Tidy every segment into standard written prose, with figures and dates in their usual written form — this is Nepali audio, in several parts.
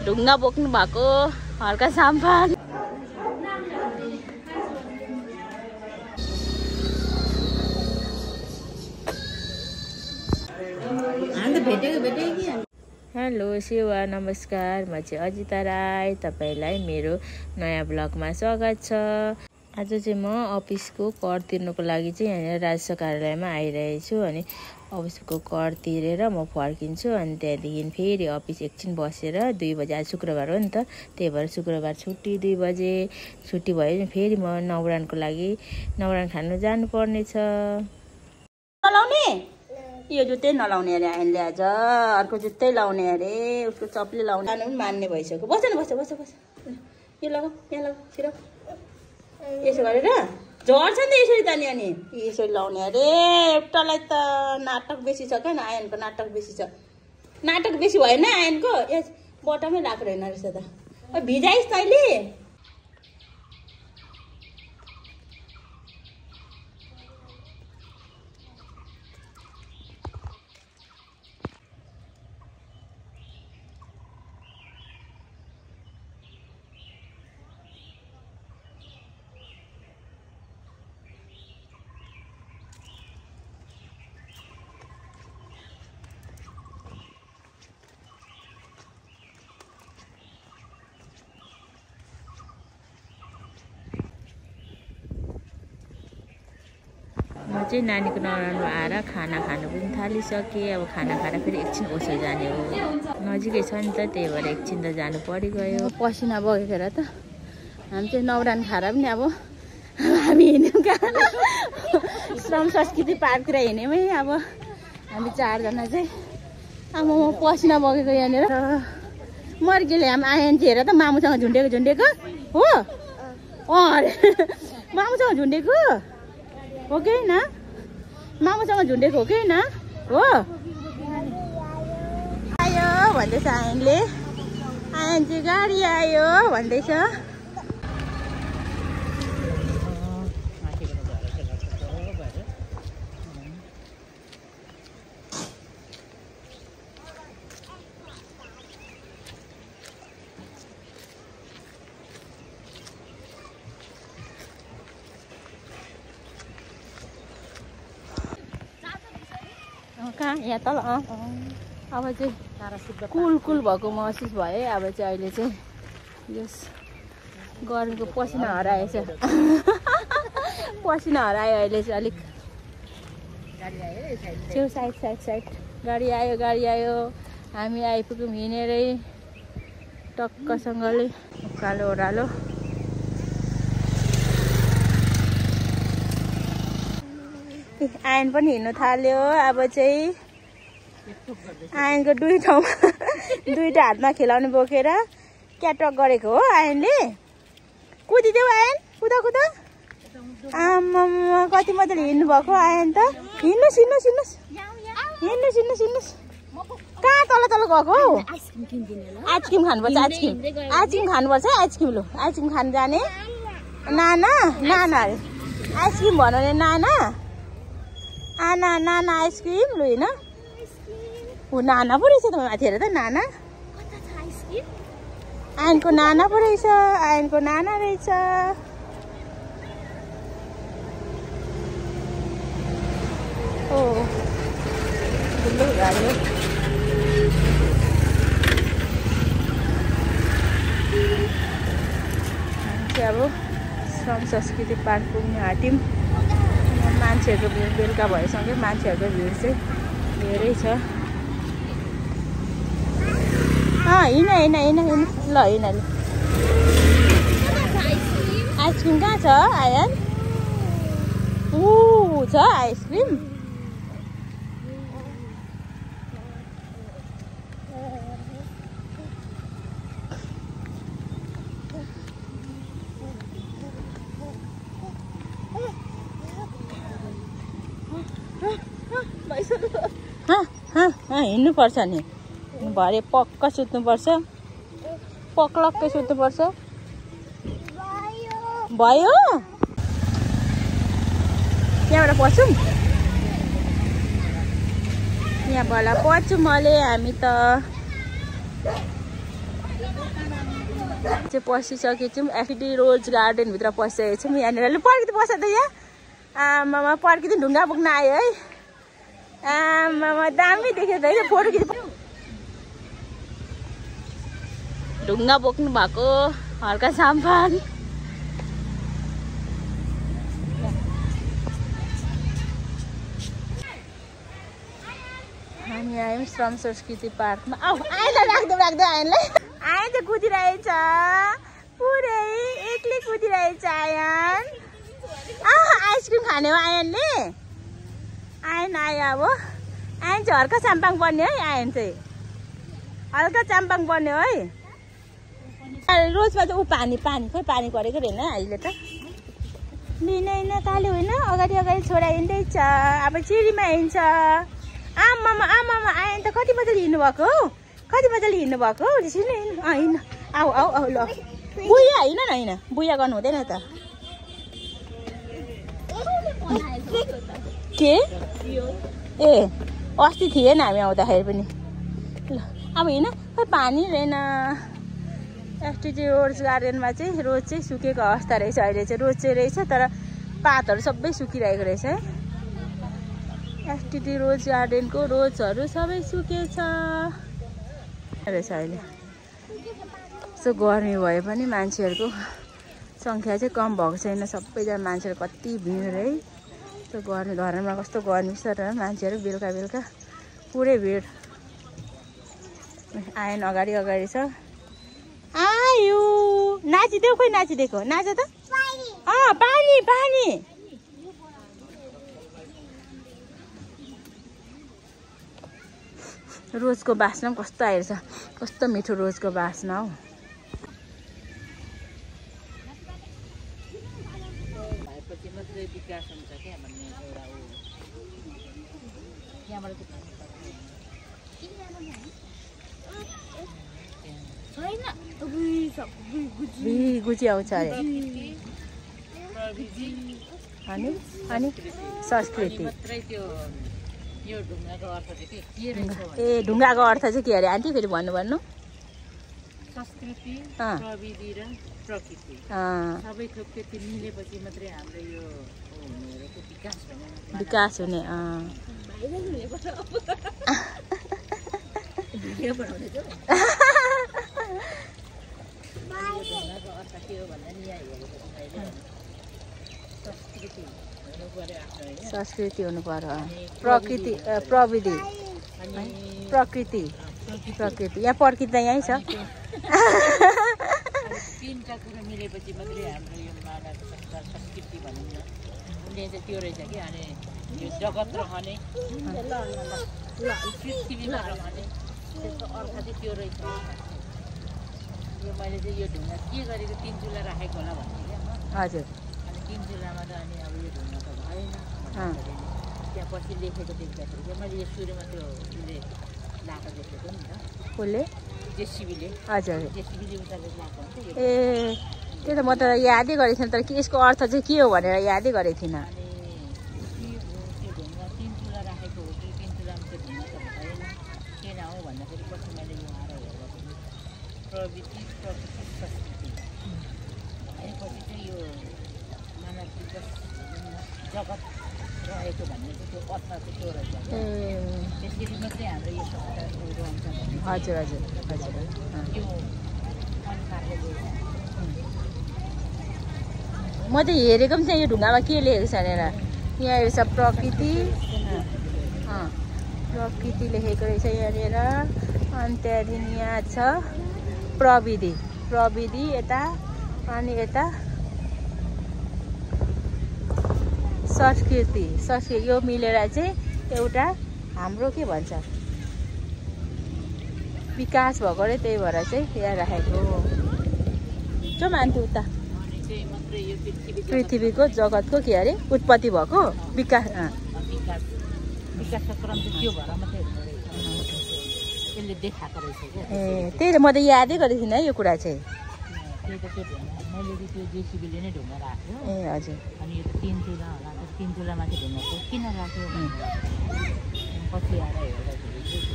ढुङ्गा बोक्नु भएको हल्का सामान हेलो सेवा नमस्कार म चाहिँ अजिता राई तपाईलाई मेरो नयाँ ब्लगमा स्वागत छ। आज चाहिँ म अफिसको कर तिर्नको लागि चाहिँ यहाँ राजस्व कार्यालयमा आइरहेको छु अनि अफिसको कर तिरेर म फर्किन्छु अनि त्यहाँदेखि फेरि अफिस एकछिन बसेर 2 बजे आज शुक्रबार हो नि त त्यही भएर शुक्रबार छुट्टी 2 बजे छुट्टी भयो फेरि म नौरानको लागि नौरान खानु जानुपर्ने छ। नलाउने यो जुत्तै नलाउने अरे आइनले आज अर्को जुत्तै लाउने अरे उसको चप्ली लाउने खानु पनि मान्ने भइसक्यो। बस न बस बस बस यो लगाऊ यहाँ लगाऊ छिटो यसो गरेर झर्छ नि त यसरी तानी अनि यसरी लाउने अरे। एउटालाई त नाटक बेसी छ क्या आयनको नाटक बेसी छ। नाटक बेसी भएन आयनको यस बटमै राखेको रहेन रहेछ त भिजाइस् तैँले। म चाहिँ नानीको नराम्रो आएर खाना खानु पनि थालिसकेँ। अब खाना खाएर फेरि एकछिन ओसो जाने हो नजिकै छ नि त त्यही भएर एकछिन त जानु परिगयो। पसिना बगेर त हामी चाहिँ नौरान खाएर पनि अब हामी हिँड्यौँ कहाँ श्रम संस्कृति पार्कतिर हिँड्यौँ है। अब हामी 4 जना चाहिँ अब म पसिना बगेको यहाँनिर मर्केले हामी आएन हेर त मामुसँग झुन्डेको हो अरे मामुसँग झुन्डेको हो कि होइन मामुसँग झुन्डेको हो कि होइन हो आयो भन्दैछ आयनले आयन चाहिँ गाडी आयो भन्दैछ। कहाँ यहाँ तल अब चाहिँ कुल भएको महसुस भयो। अब चाहिँ अहिले चाहिँ यस गर्मीको पसिना हराएछ पसिना हरायो अहिले चाहिँ अलिक छेउ साइड गाडी आयो हामी आइपुग्यौँ हिँडेरै टक्कसँगले उकालो ओह्रालो। आयन पनि हिँड्नु थाल्यो। अब चाहिँ आयनको 2 ठाउँमा 2टा हातमा खेलाउने बोकेर क्याटवक गरेको हो आयनले। कुदिदेऊ आयन कुदा आम्मा कति मजाले हिँड्नु भएको आयन त। हिँड्नुहोस् कहाँ तल गएको हौ। आइसक्रिम खानुपर्छ आइसक्रिम खानुपर्छ आइसक्रिम लु आइसक्रिम खानु जाने नाना अरे आइसक्रिम भन्नु नि नाना आइसक्रिम लु होइन ऊ नाना पो रहेछ त माथि हेर त नाना आयनको नाना पो रहेछ आयनको नाना रहेछ। ओ गुल्लो गाड्यो अब श्रम संस्कृति पार्क पुग्ने आँट्यौँ। मान्छेहरूको भिड बेलुका भएसँगै मान्छेहरूको भिड चाहिँ धेरै छ। हिँड ल हिँड आइसक्रिम कहाँ छ आयन ऊ छ आइसक्रिम हिँड्नुपर्छ नि भरे पक्का सुत्नुपर्छ पक्लक्कै सुत्नुपर्छ भयो। यहाँबाट पछौँ यहाँबाट पछौँ मैले हामी त चाहिँ पसिसकेको छौँ एफिडी रोज गार्डनभित्र पसिसकेको छौँ यहाँनिर पर्खिँदै पस त यहाँ आमामा पर्खिँदै ढुङ्गा बोक्न आयो है आमामा दामी देख्यो त है फोटो खिच्नु ढुङ्गा बोक्नु भएको हल्का साम्पान हामी आयौँ श्रम संस्कृति पार्कमा आएन राख्दै आयनलाई आए त कुदिरहेछ पुरै एक्लै कुदिरहेछ आयन आइसक्रिम खाने हो आयनले आयन आयो अब आयन चाहिँ हल्का चाम्पाङ बन्ने है आयन चाहिँ हल्का चाम्पाङ बन्ने है रोजमा त ऊ पानी खोइ पानी गरेको होइन अहिले त लिँदैन काले होइन अगाडि छोरा हिँड्दैछ अब चिडीमा हिँड्छ आमामा आयन त कति मजाले हिँड्नुभएको हौ कति मजाले हिँड्नुभएको हौ हिँड्नु आऊ ल बुया होइन बुया गर्नु हुँदैन त के ए अस्ति थिएन हामी आउँदाखेरि पनि ल अब हिँड खोइ पानी रहेन एफटिटी रोज गार्डनमा चाहिँ रोज चाहिँ सुकेको अवस्था रहेछ अहिले चाहिँ रोज चाहिँ रहेछ तर पातहरू सबै सुकिरहेको रहेछ है एफटिटी रोज गार्डनको रोजहरू सबै सुकेछ रहेछ अहिले यस्तो गर्मी भए पनि मान्छेहरूको सङ्ख्या चाहिँ कम भएको छैन सबैजना मान्छेहरू कति भिड है त्यो गर्मी धरानमा कस्तो गर्मी छ र मान्छेहरू बेलुका पुरै भिड आयन अगाडि छ आयो नाचिदेऊ खोइ नाचिदिएको नाच त पानी रोजको बास्ना पनि कस्तो आएछ कस्तो मिठो रोजको बास्ना हौ गुजी आउँछ अरे अनि संस्कृति ए ढुङ्गाको अर्थ चाहिँ के अरे आन्टी फेरि भन्नु संस्कृति प्रविधि र प्रकृति सबै थोक त्यो मिलेपछि मात्रै हाम्रो यो विकास हुने भिडियो बनाउँदै छ अर्थ के हो भन्दा नि यहाँ हेरेको संस्कृति हुनु पर्यो प्रकृति प्रविधि प्रकृति यहाँ प्रकृति त यहीँ छ तीनटा कुरा मिलेपछि मात्रै हाम्रो यो मानव संस्कृति भनौँ न उनले चाहिँ त्यो रहेछ कि अनि यो जगत रहने पृथ्वीमा रहने त्यसको अर्थ चाहिँ त्यो रहेछ यो मैले चाहिँ यो ढुङ्गा के गरेको 3 चुल्हा राखेको होला भन्ने क्या हजुर अनि 3 चुल्हामा त अनि अब यो ढुङ्गा त भएन त्यहाँ पछि लेखेको देख्दाखेरि चाहिँ मैले यो सुरुमा त्यो उसले लाएको देखेको नि त कसले जेसिबीले हजुर जेसिबीले उतालेर लाएको हुन्छ ए त्यो त म त यादै गरेको थिइनँ तर यसको अर्थ चाहिँ के हो भनेर यादै गरेको थिइनँ अनि त्यो ढुङ्गा 3 चुल्हा राखेको हो कि 3 चुल्हामा त्यो ढुङ्गा त भएन किन हो भन्दाखेरि पछि मैले यो आएर हेर्दाखेरि प्रविधि प्रकृति संस्कृति त्यसपछि चाहिँ यो मानव विकास जगत रहेको भन्ने चाहिँ त्यो अर्थ चाहिँ त्यो रहेछ त्यसरी मात्रै हाम्रो यो संस्कारहरू आउँछ भन्ने हजुर यो अनुसारले म त हेरेको पनि थिएँ यो ढुङ्गामा के लेखेको छ भनेर यहाँ रहेछ प्रकृति प्रकृति लेखेको रहेछ यहाँनिर अनि त्यहाँदेखि यहाँ छ प्रविधि यता अनि यता संस्कृति यो मिलेर चाहिँ एउटा हाम्रो के भन्छ विकास भएको रे त्यही भएर चाहिँ यहाँ राखेको जो मान्थ्यो उता पृथ्वीको जगतको के अरे उत्पत्ति भएको विकास विकासको क्रम चाहिँ त्यो भएर मात्रै त्यसले देखाएको रहेछ क्या ए त्यही त म त यादै गरेको थिइनँ है यो कुरा चाहिँ त्यही त त्यो मैले त्यो जेसिबीले नै ढुङ्गा राख्यो ए हजुर अनि यो त 3 चुल्हा होला 3 चुल्हामा चाहिँ ढुङ्गा किन राख्यो पछि आएर हेर्दाखेरि चाहिँ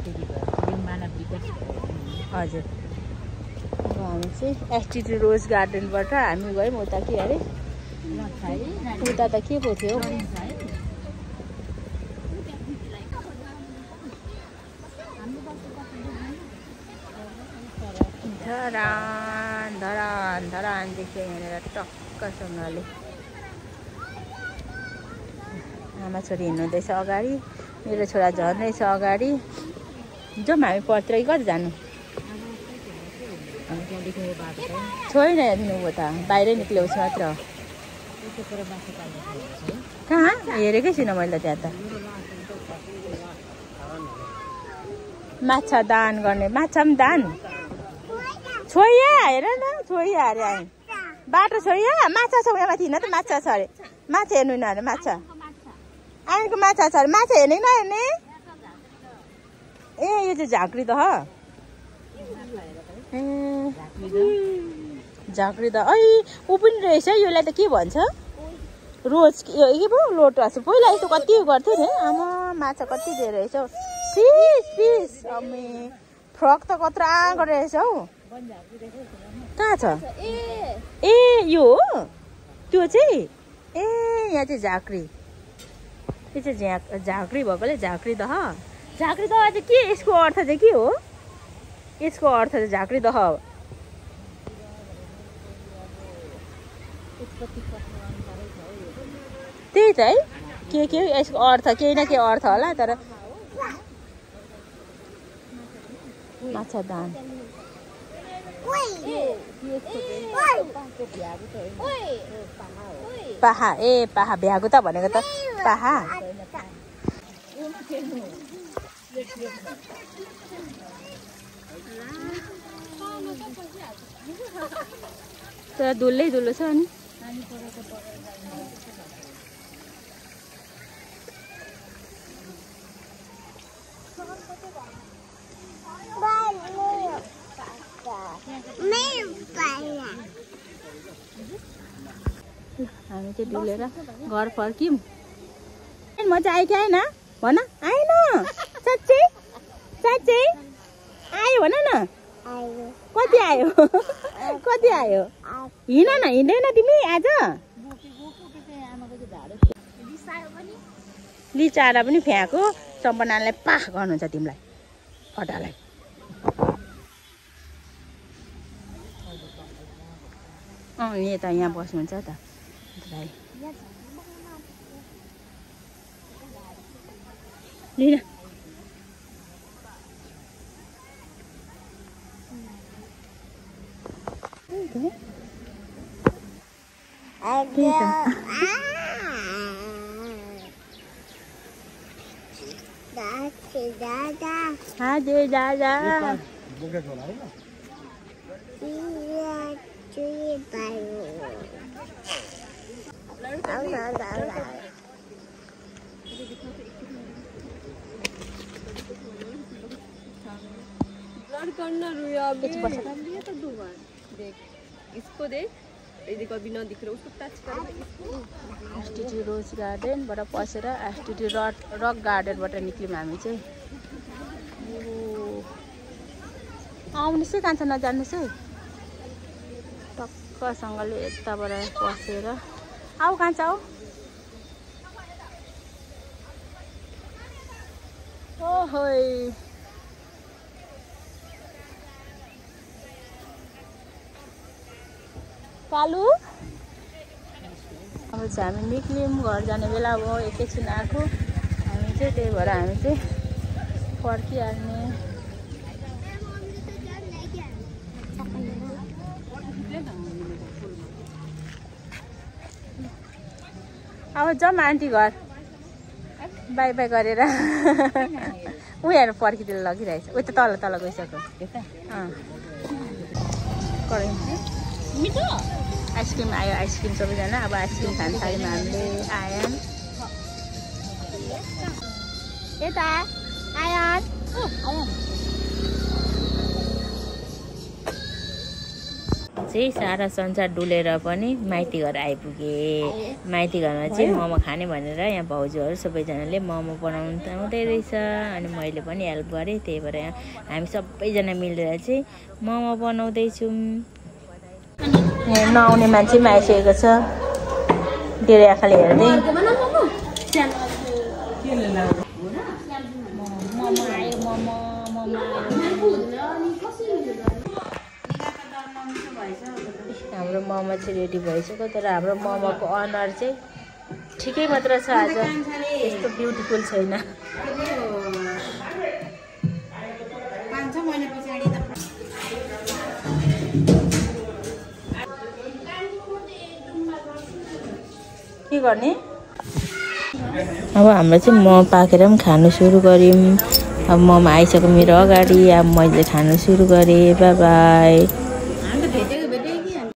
त्यति भएर यो मानव विकास हजुर अब हामी चाहिँ एसटिटी रोज गार्डनबाट हामी गयौँ उता के अरे उता त के पो थियो धरान देख्यो यहाँनिर टक्कसँगले आमा छोरी हिँड्नुहुँदैछ अगाडि मेरो छोरा झर्दैछ अगाडि जाउँ हामी पर्तिर कति जानु छोइन हेर्नु त बाहिरै निक्ल्याउँछ मात्र कहाँ हेरेकै छुइनँ मैले त्यहाँ त माछा दान गर्ने माछा पनि दान छोइया हेर न छोइया अरे आए बाटो छोइया माछा छ उहाँ माथि हिँड्न त माछा छ अरे माछा हेर्नु न अरे माछा आएको माछा छ अरे माछा हेर्ने नहेर्ने ए यो चाहिँ झाँक्री त झाँक्री त ऐ ऊ पनि रहेछ यसलाई त के भन्छ रोज यो के पो लोटस पहिला यस्तो कति गर्थ्यो नि आमा माछा कति धेरै रहेछ हौ फिस अम्मे फ्रक त कत्रा गरेर रहेछ हौ कहाँ छ ए यो हो त्यो चाहिँ ए यहाँ चाहिँ झाँक्री यो चाहिँ झाँक्री भएकोले झाँक्री दह झाँक्री दह चाहिँ के यसको अर्थ चाहिँ के हो यसको अर्थ चाहिँ झाँक्री दह त्यही त है के यसको अर्थ केही न केही अर्थ होला तर माछा दान पाहा ए पाहा भ्यागु त भनेको त पाहा तर दुलै दुलो छ अनि हामी चाहिँ डुलेर घर फर्क्यौँ मजा आयो कि आएन भन आएन साँच्चै साँच्चै आयो भन न कति आयो कति आयो हिँड न हिँड्दैन तिमी आज लिचाएर पनि फ्याँको सम्पनालाई पाख गर्नुहुन्छ तिमीलाई फटालाई यता यहाँ बस्नुहुन्छ त भाइ लिन हजुर दादा करना रुया तो देख इसको देख यदि कभी न दिख रहा उसको टच कर एसटिटी रोज गार्डनबाट पसेर एसटिटी रक गार्डनबाट निक्ल्यौँ हामी चाहिँ आउनुहोस् है कान्छा नजानुहोस् है टक्कसँगले यताबाट पसेर आऊ कान्छा आऊ ओहोइ कालु अब चाहिँ हामी निक्ल्यौँ घर जाने बेला अब एकैछिन आएको हामी चाहिँ त्यही भएर हामी चाहिँ फर्किहाल्ने अब जाउँ आन्टी घर बाई बाई गरेर उयोहरू फर्किँदै लगिरहेछ उयो त तल तल गइसक्यो मिठो आइसक्रिम आयो आइसक्रिम सबैजना अब आइसक्रिम खान थाल्यौँ हामीले आयन यता आयन चाहिँ सारा संसार डुलेर पनि माइती घर आइपुगे। माइती घरमा चाहिँ मोमो खाने भनेर यहाँ भाउजूहरू सबैजनाले मोमो बनाउनु आउँदै रहेछ। अनि मैले पनि हेल्प गरेँ, त्यही भएर हामी सबैजना मिलेर चाहिँ मोमो बनाउँदैछौँ। नआउने मान्छे पनि आइसकेको छ, धेरै आँखाले हेर्दै। हाम्रो मोमो चाहिँ रेडी भइसक्यो, तर हाम्रो मोमोको अनुहार चाहिँ ठिकै मात्र छ, आज यस्तो ब्युटिफुल छैन। के गर्ने अब हाम्रो चाहिँ मोमो पाकेर पनि खानु सुरु गऱ्यौँ। अब मोमो आइसक्यो मेरो अगाडि, अब मैले खानु सुरु गरेँ। By by.